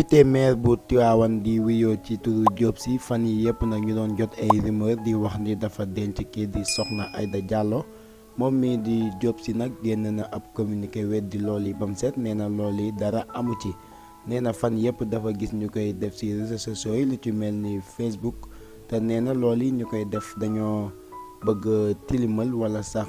député maire bu Tivaouane di wuyoo ci turu Diop Sy fan yi yëpp nag ñu doon jot ay rumeur di wax ni dafa denc kii di Soxna Aïda Diallo moom mii di Diop Sy nag génn na ab communiqué weddi loolu yi ba mu set nee na loolu yi dara amu ci nee na fan yëpp dafa gis ñu koy def ci réseaux sociaux yi lu ci mel ni Facebook te nee na loolu yi ñu koy def dañoo bëgg tilimal wala sax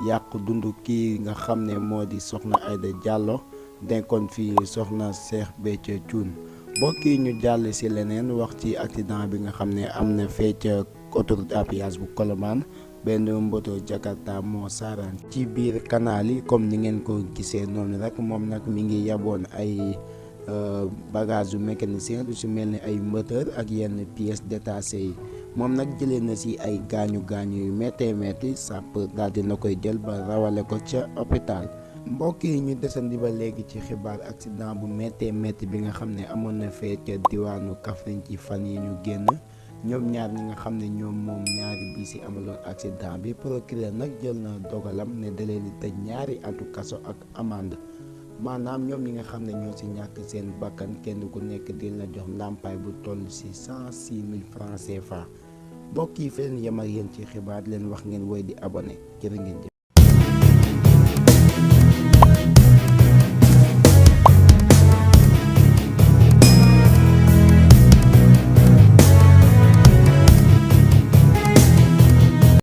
yàq dund kii nga xam ne moo di Soxna Aïda Diallo denkoon fii soxna Cheikh Béthio Thioune mbokk yi ñu jàll ci leneen wax ci accident bi nga xam ne am na fee ca autoroute à péage bu Colobane benn mboto Jakarta moo saaraan ci biir canal yi comme ni ngeen ko gisee noonu rek moom nag mi ngi yaboon ay bagage yu mécanicien lu ci mel ni ay moteur ak yenn pièces détachées yi moom nag jëlee na ci ay gaañu yu méttee métti sàpp daal dina koy jël ba rawale ko ca hôpital. mbokk yi ñu desandi ba léegi ci xibaar accident bu méttee métti bi nga xam ne amoon na fee ca diwaanu Kaffrine ci fan yi ñu génn ñoom ñaar ñi nga xam ne ñoom moom ñaari bii ci amaloon accident bi procureur nag jël na dogalam ne da leen di tëj ñaari atu kaso ak amende maanaam ñoom ñi nga xam ne ñoo ci ñàkk seen bakkan kenn ku nekk di la jox ndàmpaay bu toll ci 106 000 francs CFA mbokk yi fi leen yem ak yéen ci xibaar leen wax ngeen woy di abonné jërë ngeen jëf.